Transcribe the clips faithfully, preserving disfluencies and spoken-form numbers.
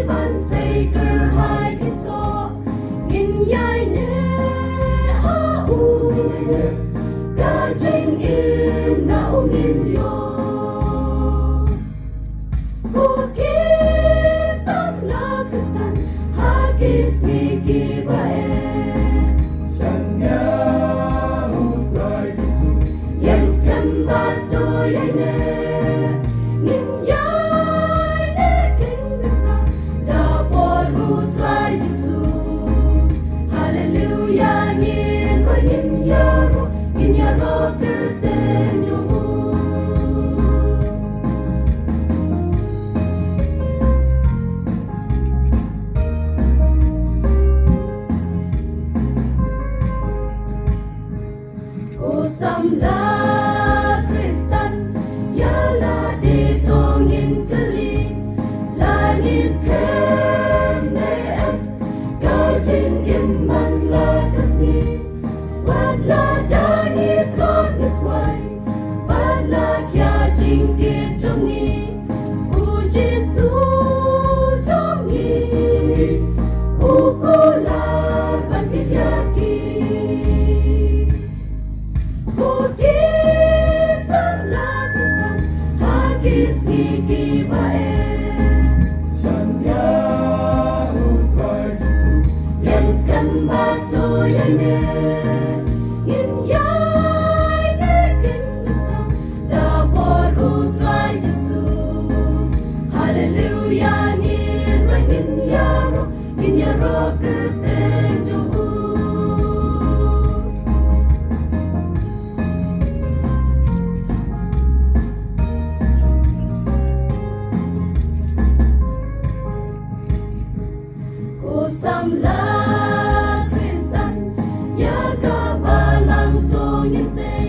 Ban sei kyrhai ki soh, ngin ïai neh ha u. Ka jingim na u ngin ïoh. Ko ki samla Khristan ha ki sngi kiba eh. Shaniah u Trai Jisu. Ïeng skhem bad to ïaineh. Ngin ïaineh king mynta da bor u Trai Jisu. Haleluya, ngin roi, ngin ïaroh, ngin ïaroh kyrteng jong u. Ko samla Khristan, ïa lade to ngin kylli, la ngi skhem ne em, ka jingim man la ka sngi, wat lada ngi tlot ngi swai, bad la khia jingkit jong ngi. U Jisu jong ngi, u kular ban kit ïa ki. Ko ki samla Khristan ha ki sngi kiba eh. Shaniah u Trai Jisu. Ïeng skhem bad to ïaineh. Ngin ïaineh king mynta da bor u Trai Jisu. Haleluya, ngin roi, ngin ïaroh, ngin ïaroh kyrteng jong u. Ko samla Khristan, ïa ka balang to ngin tei.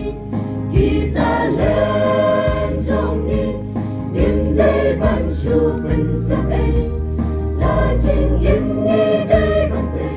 Ki talent jong ngi, ngim dei ban shu pynsep ei. La jingim ngi dei ban tei.